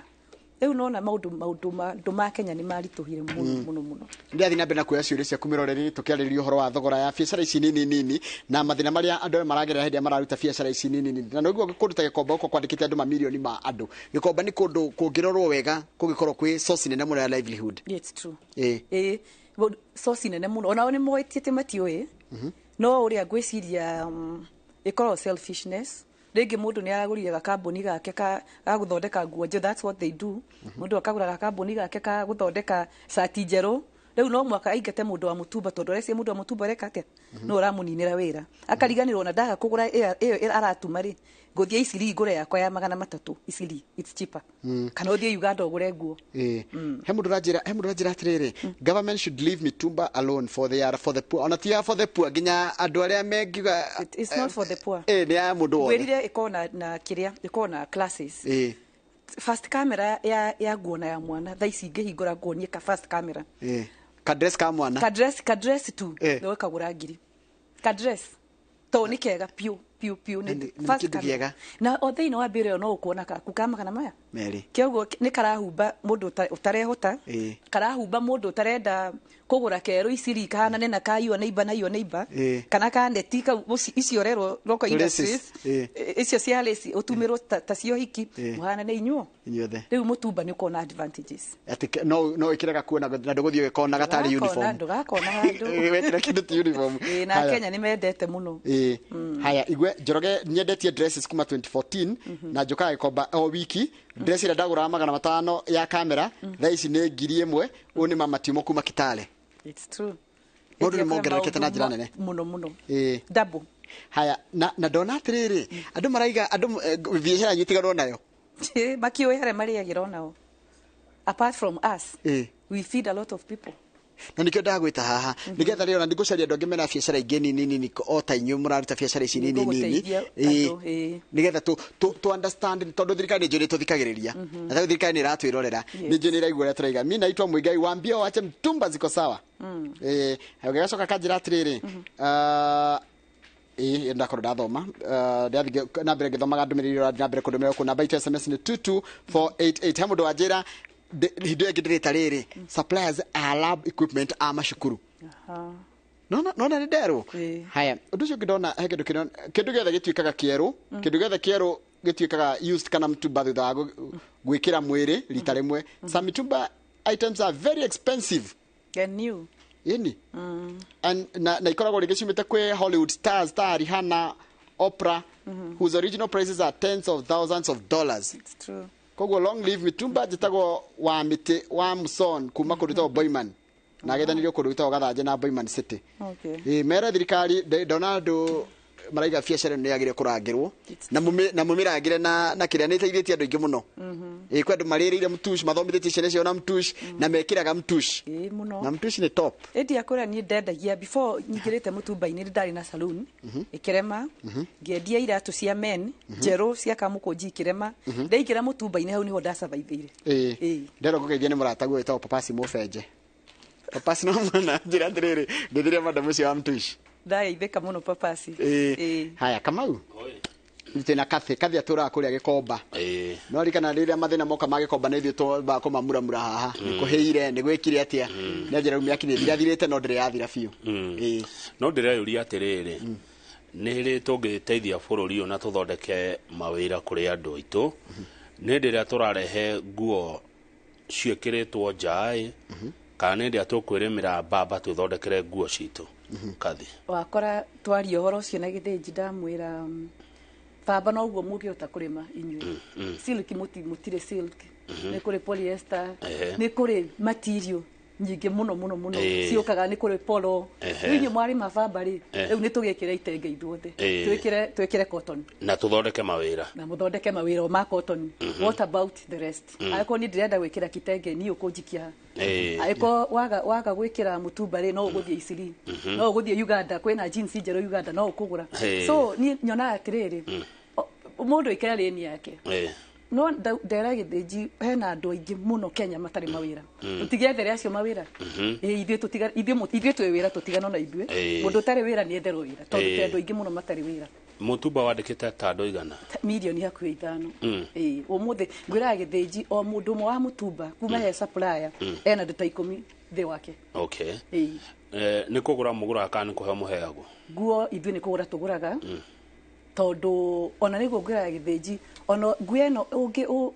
Rĩu nona maũndũ ma Kenya nĩ maritũhire mũno mũno mũno. Ndirathiĩ na mbere na kuoya ciũria ciaku mĩroreri, tũkĩarĩrĩria ũhoro wa thogora ya biacara ici nini nini na mathĩna marĩa andũ aya maragerera hĩndĩ ĩrĩa mararuta biacara ici nini nini. Na nĩguo kũndũ ta Gĩkomba gũkũ kwandĩkĩte andũ mamirioni ma andũ. Gĩkomba nĩ kũndũ kũngĩrorwo wega kũngĩkorwo kwĩ source nene mũno ya livelihood. Yeah, it's true. Source nene mũno, onao nĩ moĩtie atĩ matiũĩ, no ũrĩa ngwĩciria ĩkoragwo selfishness. Rĩngĩ mũndũ nĩ aragũrire gakambuni gake ga gũthondeka nguo njerũ, that's what they do. Mũndũ akagũra gakambuni gake ka gũthondeka cati njerũ. Rĩu no mwaka aingate mũndũ wa mũtumba tondũ arecia mũndũ wa mũtumba areka atĩa, no ũramũninĩra wĩra, akariganĩrwo na ndaga kũgũra ĩyo aratuma rĩ, ngũthiĩ Isili ngũre yakwa ya 300 Isili, it's cheaper, kana ũthiĩ Uganda ũgũre nguo. He mũndũ ũranjĩra atĩrĩrĩ, government should leave mitumba alone for they are for the poor. Ona ti for the poor, nginya andũ arĩa mengiuga It's not for the poor. Nĩ ya mũndũ wothe. Ngwĩrire ĩkorwo na kĩrĩa, ĩkorwo na classes. First camera ya nguo na ya mwana thaa ici ingĩhingũra nguo niĩ ka first camera. Ka dress ka mwana. Ka dress tu nĩ ũkagũra 1,000. Ka dress to nĩ kega piũ piũ piũ, nĩ first camera. Na o thĩinĩ wa mbere no ũkuona kaku ka 200. Kĩoguo nĩ karahumba mũndũ ũtarehota, karahumba mũndũ ũtarenda kũgũra kerũ Isili kahanane na ka your neighbor na your neighbor, kana ka neti kau icio rerwo local industries icio cia lace ũtumĩrwo ta cio hiki mũhanane inyuo inyuothe. Rĩu mũtumba nĩ ũkona advantages atĩ no ĩkĩre gakuo na ndũgũthiĩ ũgĩkona gatarĩ uniform, ndũgakona handũ wekĩra kĩndũ ti uniform. Na Kenya nĩ mendete mũno. Haya, igwe Njoroge nyendetie dresses kuma 2014 na njũkaga Gĩkomba o wiki. Dress ĩrĩa ndagũraga 500 ya kamera thaa ici nĩ 1,000. Ũyũ nĩ Mama Timo kuma Kitale. It's true. Maũndũ nĩ mongererekete na njĩra nene mũno mũno. Double. Haya, na ndona atĩrĩrĩ, andũ maraiga andũ biacara yanyu itiganwo nayo. Makiũĩ harĩa marĩagĩra onao. Apart from us, we feed a lot of people. Na nikio ndagwĩta haha nigetha rĩo na ndigũcaria andũ angĩ mena biacara ingĩ nini nini o ta inyuĩ mũraruta biacara ici nini nini, nigetha tu understand, tondũ thirikari nĩ njũĩ nĩ tũthikagĩrĩria na tondũ thirikari nĩ ĩratwĩrorera, nĩ njũĩ nĩ ĩraigua ũrĩa tũraiga. Mi naitwa Muigai, waambie wache mtumba ziko sawa. Ũgĩgacoka kanjĩra atĩrĩrĩ, ndakorwo ndathoma ndathiĩ na mbere ngĩthomaga ndũmĩrĩri ũrathiĩ na mbere kũndũmĩra gũkũ. Namba itũ SMS nĩ 22488. He mũndũ wanjĩra hindu ĩngĩ ndĩrĩta rĩrĩ, suppliers a lab equipment a macukuru. Nona nĩ nderwo. Haya, ũndũ ũcio ũngĩ ndona he kĩndũ kĩndũ gĩothe gĩtuĩkaga kĩerũ, kĩndũ gĩothe kĩerũ gĩtuĩkaga used kana mtumba thutha wa gwĩkĩra mwĩrĩ rita rĩmwe. Some mitumba items are very expensive and new. Ĩni na ikoragwo rĩngĩ ciumĩte kwĩ Hollywood stars ta Rihanna, Oprah, whose original prices are tens of thousands of dollars. It's true. Koguo long live mitumba. Njĩtagwo wa mĩtĩ wa Muson kuma kũndũ gwĩtagwo Boyman, na agethanirio kũndũ gwĩtagwo Gathanje na Boyman City. Mere thirikari ndona andũ maraiga biacara ĩno nĩ yagĩrĩire kũrangĩrwo na mũmĩrangĩre na kĩrĩa nĩ ĩteithĩtie andũ aingĩ mũno. Kwĩ andũ marĩrĩire mtush, mathomithĩtie ciana ciao na mtush, na mekĩraga mtush na mtush nĩ top. Ĩndĩ akũrĩa niĩ ndendagia before nyingĩrĩte mũtumba-inĩ nĩ ndarĩ na saloon ĩkĩrema, ngĩendia iratũ cia men njerũ cia kamũkũnji ikĩrema, ndaingĩra mũtumba-inĩ hau nĩho ndasurviveire. Nderwo ngũgeithia nĩ mũrataguo wĩtagwo Papasi Mũbenje. Papasi no mwana njĩra atĩrĩrĩ, ndĩthirie madam ũcio wa mtush. Ndageithĩka mũno Papasi. Haya, Kamau, twĩna Kathi. Kathi atũraga kũrĩa Gĩkomba. No ririkana rĩrĩa mathĩna moka ma Gĩkomba nĩ ithuĩ twambaga kũmamuramura haha, nĩ kũhĩire, nĩ gwĩkire atĩa, nĩ anjĩra rĩu mĩaki nĩ ĩthirathirĩte no ndĩrĩ yathira biũ. No ndĩreyũria atĩrĩrĩ, nĩ rĩ tũngĩteithia bũrũri ũyũ na tũthondeke mawĩra kũrĩ andũ aitũ? Nĩ hĩndĩ ĩrĩa tũrarehe nguo ciĩkĩrĩtwo nja-ĩ, kana nĩ hĩndĩ ĩrĩa tũkwĩrĩmĩra mbamba twĩthondekere nguo citũ? Kathi wakora twaria ũhoro ũcio na Gĩthĩnji, ndamwĩra baba noguo mũngĩhota kũrĩma inyuĩ. Silk mũtirĩ silk, nĩ kũrĩ polyester, nĩ kũrĩ material nyingĩ mũno mũno mũno ciũkaga, nĩ kũrĩ polo. Rĩu inyuĩ mwarĩma baba rĩ, rĩu nĩ tũgĩkĩre itenge ithuothe, twĩkĩre cotton na tũthondeke mawĩra, na mũthondeke mawĩra ma cotton. What about the rest? Angĩkorwo niĩ ndĩrenda gwĩkĩra kitenge niĩ ũkũnjikia ha? Angĩkorwo waga gwĩkĩra mũtumba rĩ, no ũgũthiĩ Isili, no ũgũthiĩ Uganda, kwĩna jeans njerũ Uganda no ũkũgũra. So niĩ nyonaga atĩrĩrĩ, mũndũ aikare lane yake. No ndera Gĩthĩnji hena andũ aingĩ mũno Kenya matarĩ mawĩra, tũtigethere acio mawĩra. Ithuĩ twĩ wĩra, tũtigano na ithuĩ. Mũndũ ũtarĩ wĩra nĩ etherwo wĩra, tondũ twĩ andũ aingĩ mũno matarĩ wĩra. Mũtumba wandĩkĩte ta andũ igana? Mirioni hakuhĩ 5. Ũmũthĩ ngwĩraga Gĩthĩnji o mũndũ ũmwe wa mũtumba kuma he supplier ena andũ ta 10 thĩ wake. Okay. Nĩ kũgũra mũgũraga kana nĩ kũheo mũheagwo? Nguo ithuĩ nĩ kũgũra tũgũraga, tondũ ona nĩguo ngwĩraga Gĩthĩnji, ona nguo ĩno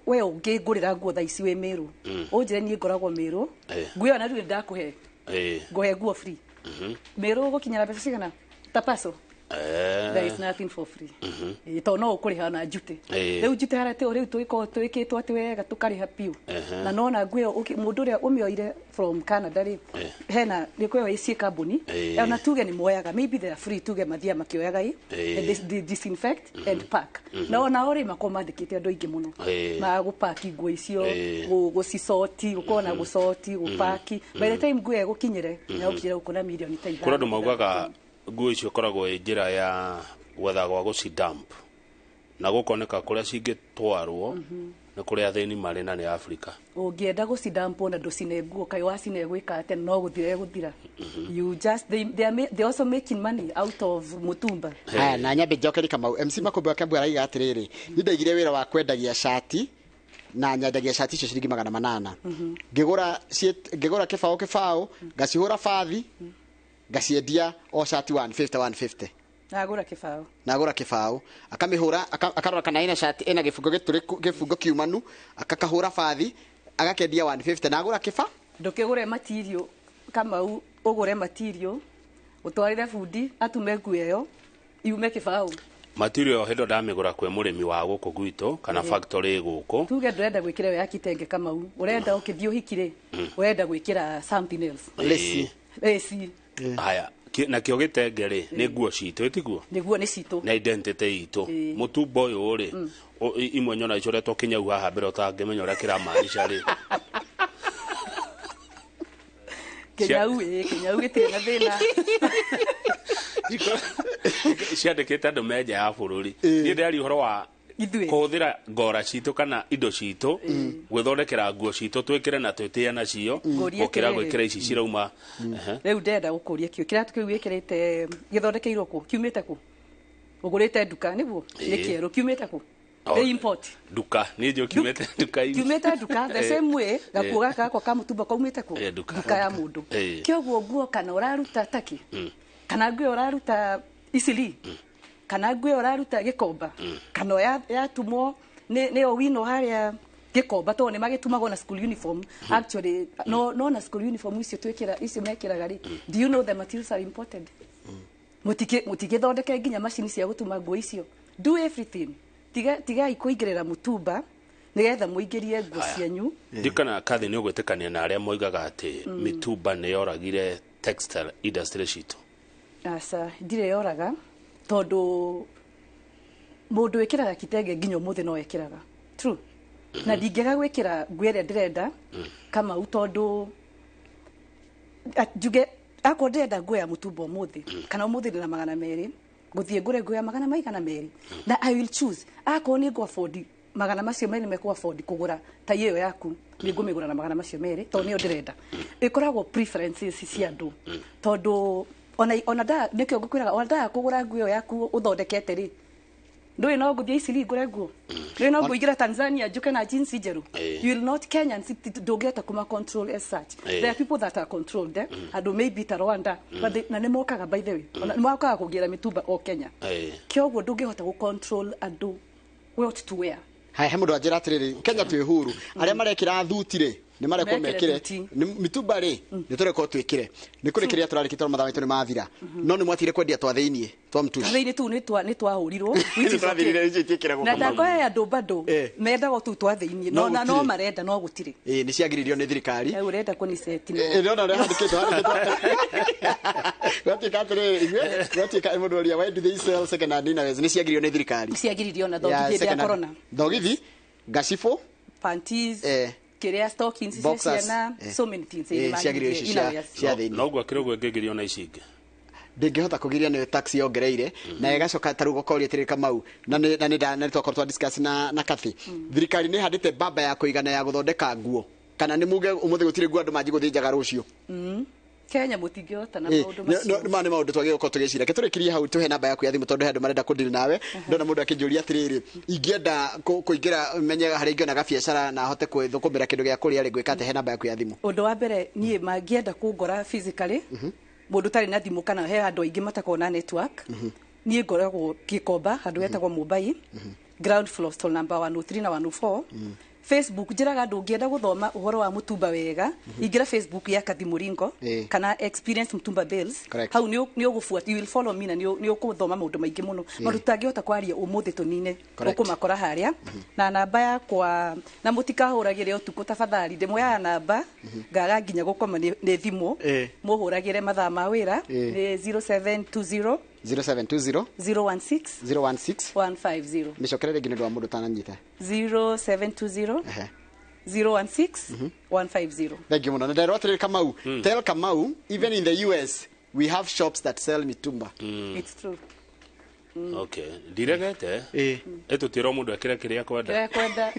we ũngĩngũrĩra nguo thaa ici wĩ Mĩrũ, ũnjĩre niĩ ngoragwo Mĩrũ, nguo ĩyo na rĩu nĩndakũhe, ngũhe nguo free. Mĩrũ ũgũkinyĩra mbeca cigana? Ta paso There is nothing for free. Tondũ no ũkũrĩha na njute. Rĩu njute harĩa rĩu tũgĩkorwo twĩkĩtwo atĩ wega tũkarĩha biũ. Na nona nguo ĩyo mũndũ ũrĩa ũmĩoire from Canada rĩ, hena nĩ kwĩyo ciĩ kambuni, ona tuge nĩ moyaga, maybe they are free, tuge mathiaga makĩoyaga ĩ, and they disinfect and pack. Na onao rĩ, makorwo mandĩkĩte andũ aingĩ mũno ma gũpaki nguo icio, gũcicoti, gũkorwo na gũcoti, gũpaki. By the time nguo ĩyo ĩgũkinyĩre, ĩgũkinyĩra gũkũ na mirioni ta ithano. Kũrĩ andũ maugaga nguo icio ikoragwo ĩ njĩra ya gwetha gwa gũcidump na gũkoneka kũrĩa cingĩtwarwo nĩ kũrĩa athĩni marĩ na nĩ Afrika. Ũngĩenda gũcidump na ndũcine nguo, kaĩ wacine gwĩka atĩa? No gũthira ĩgũthira. You just they are they also making money out of mutumba. Haya, na nyambe njokeri Kamau. MC Makombe wa Kembu araiga atiriri, ni ndaigire wĩra wa kwendagia cati na nyendagia cati icio ciringi 800, ngĩgũra ngĩgũra kĩbaũ kĩbaũ, ngacihũra bathi, ngaciendia o cati 150 150. Nagũra kĩbaũ. Nagũra kĩbaũ, akamĩhũra, akarora kana ĩna cati ĩna gĩbungo gĩtũrĩku, gĩbungo kiumanu, akakahũra bathi, agakendia 150 nagũra kĩba. Ndũkĩgũre material, Kamau, ũgũre material ũtwarĩre bundi atume nguo ĩyo yume kĩbaũ. Material hĩndĩ ndamĩgũra kwĩ mũrĩmi wa gũkũ gwitũ kana factory gũkũ. Tuge ndũrenda gwĩkĩra ĩyo ya kitenge, Kamau, ũrenda ũkĩthiĩ ũhiki rĩ, ũrenda gwĩkĩra something else. Lesi. Lesi. Haya, nakĩo gĩtenge rĩ, nĩ nguo citũ, ĩtiguo? Nĩguo, nĩ citũ. Na identity itũ. Mũtumbo ũyũ rĩ, imwe nyona icoretwo kĩnyau haha mbere ũtangĩmenya ũrĩa kĩramaanisha rĩ. Kĩnyau ĩ, kĩnyau gĩtirĩ na thĩna. Ciandĩkĩte andũ me nja ya bũrũri. Niĩ ndĩraria ũhoro wa Ithuĩ. kũhũthĩra ngora citũ kana indo citũ gwĩthondekera nguo citũ twĩkĩre na twĩtĩe nacio Ngũrie gũkĩra atĩrĩrĩ. gwĩkĩra ici cirauma. Ehe. Rĩu ndĩrenda gũkũria kĩo kĩratũ kĩu wĩkĩrĩte gĩthondekeirwo kũ, kiumĩte kũ, ũgũrĩte nduka nĩguo nĩ kĩerũ, kiumĩte kũ? Oh, Nĩ import. Nduka niĩ njũĩ kiumĩte nduka-inĩ. Kiumĩte nduka the same way gakuo gaka gakwa ka mũtumba kaumĩte kũ? Nduka. Nduka ya mũndũ. Kĩoguo nguo kana ũraruta taki, kana nguo ũraruta Isili, kana nguo ũraruta Gĩkomba, kana yatumwo nĩ Owino harĩa Gĩkomba, tondũ nĩ magĩtumagwo na school uniform actually. No na school uniform icio twĩkĩra, icio mekĩraga rĩ, do you know the materials are imported? Mũtigĩthondeke nginya macini cia gũtuma nguo icio. Do everything. Tigai kũingĩrĩra mũtumba nĩgetha mũingĩrie nguo cianyu. Ndikana kathi nĩ ũgwĩtĩkania na arĩa moigaga atĩ mĩtumba nĩ yoragire textile industry citũ. Aca, ndirĩ yoraga, tondũ mũndũ wĩkĩraga kitenge nginya ũmũthĩ no ekĩraga true, na ndingĩaga gwĩkĩra nguo ĩrĩa ndĩrenda, Kamau, tondũ njuge akorwo ndĩrenda nguo ya mũtumba ũmũthĩ, kana ũmũthĩ ndĩna 200, gũthiĩ ngũre nguo ya magana maigana merĩ, na I will choose. Akorwo nĩ ngũ afford magana macio merĩ, mekũ afford kũgũra ta ĩyo yaku, nĩ ngũmĩgũra na magana macio merĩ tondũ nĩyo ndĩrenda. Ĩkoragwo preferences cia andũ, tondũ ona nda nĩkĩo ngũkwĩraga, ona ndaga kũgũra nguo ĩyo yaku ũthondekete rĩ, ndũĩ no ngũthiĩ Isili ngũre nguo, ndũĩ no ngũingĩra Tanzania njuke na jeans njerũ. You will not. Kenyans ndũngĩhota kuma control as such. There are people that are controlled, eh? Andũ maybe ta Rwanda, but they, na nĩ mokaga, by the way, ona nĩ mokaga kũgĩra mĩtumba o Kenya. Kĩoguo ndũngĩhota gũ control andũ what to wear. Haya, he mũndũ anjĩra atĩrĩrĩ, Kenya twĩ huru, arĩa marekĩra thuti rĩ, nĩ marekwo Mekĩre mekĩre thuti. Nĩ- mitumba rĩ, nĩ tũrekwo twĩkĩre nĩ kũrĩkĩrĩa tũrarĩkia tondũ mathaa maitũ nĩ mathira, no nĩ mwatire kwendia twa thĩiniĩ twa mtushi. Thĩinĩ tu nĩ twahũrirwo, which is okay. Nĩ twathirire, icio itiĩkĩragwo, Na Kamau. ndakoya andũ bado mendaga tu twa thĩinĩ, No no na no gũtirĩ. marenda, no gũtirĩ. Ĩĩ, nĩ ciagiririo nĩ thirikari. Ũrenda kũniceti? Ndĩrona ũrĩa handĩkĩtwo gwatuĩka atĩrĩrĩ, ithuĩ gwatuĩka mũndũ ũria, why do they sell second hand innerwears? Nĩ ciagiririo nĩ thirikari. Ciagiririo na Ya, thogithi hĩndĩ ya second hand. corona. Thogithi, ngacibũ, Panties, kĩrĩa, stockings cia boxers, ciana, so many things. Ciagiririo icio cia thĩinĩ. Noguo akĩrĩ ũguo ĩngĩgirio na ici ingĩ. Ndingĩhota kũgiria, nĩ tax yongereire na ĩgacoka ta rĩu gũkoria atĩrĩrĩ, Kamau, na nĩ twakorwo twa discuss na Kathi, thirikari nĩ ĩhandĩte mbamba ya kũigana ya gũthondeka nguo, kana nĩ muge ũmũthĩ gũtirĩ nguo, andũ manji gũthĩnjaga rũciũ? Kenya mũtingĩhota na maũndũ macio. Ma nĩ maũndũ twagĩrĩirwo gũkorwo tũgĩciria. Reke tũrĩkĩrie hau, tũhe namba yaku ya thimũ tondũ he andũ marenda kũdeal nawe. Ndona mũndũ akĩnjũria atĩrĩrĩ, ingĩenda kũingĩra menye harĩa ingĩona biacara na hote gwĩthũkũmĩra kĩndũ gĩa kũrĩa rĩ, ngwĩka atĩa? He namba yaku ya thimũ. Ũndũ wa mbere, niĩ mangĩenda kũngora physically, mũndũ ũtarĩ na thimũ kana he andũ aingĩ matakoragwo na network, niĩ ngoragwo Gĩkomba, handũ hetagwo Mumbai, ground floor, stall number 103 na 104. Facebook njĩraga andũ ũngĩenda gũthoma ũhoro wa mũtumba wega, ingĩra Facebook ya Kathi Mũringo kana Experience Mtumba Bales. Correct. Hau nĩ ũgũbuata, you will follow me na nĩ ũkũthoma maũndũ maingĩ mũno, maũndũ tũtangĩhota kwaria ũmũthĩ tũnine. Correct. Ũkũmakora harĩa na namba yakwa, na mũtikahũragĩre ũtukũ tafadhali, ndĩmwoyaga namba ngaga nginya gũkoma nĩ thimũ. Mũhũragĩre mathaa ma wĩra. Nĩ 0720 0720 016 016 150. Mĩcokere rĩngĩ nĩ ũndũ wa mũndũ ũtananyita. 0720 016 150. Thank you mũno. Na nderwo atĩrĩrĩ, Kamau, tell Kamau even in the US we have shops that sell mitumba. It's true. Okay, ndiregete. Ĩtũtĩrwo mũndũ ekĩre kĩrĩa kwenda. Kĩrĩa kwenda.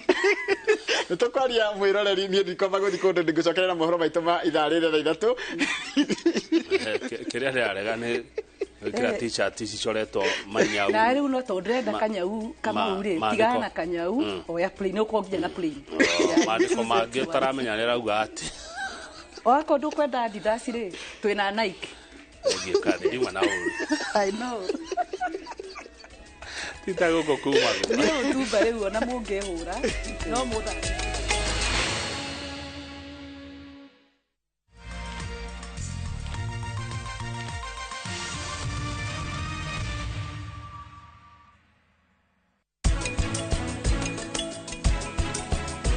Nĩ tũkwaria mwĩroreri, niĩ ndikwamba gũthiĩ kũndũ, ndingũcokerera mohoro maitũ ma ithaa rĩrĩ thaa 3. Kĩrĩa ndĩrarega nĩ gwĩkĩra t-shirt cicoretwo manyau. Na rĩu no tondũ ndĩrenda kanyau Kamau rĩ, maandĩko. tigana na kanyau, oya plain, ũkorwo nginya na plain. Oh, maandĩko mangĩ ũtaramenya nĩ rauga atĩ. Okorwo ndũkwenda Adidas rĩ, twĩna Nike. Thengiũ Kathi, ndiuma na ũru. I know. Ti ta gũkũ kuma. Nĩ ũtumba rĩu ona mũngĩhũra no mũthake.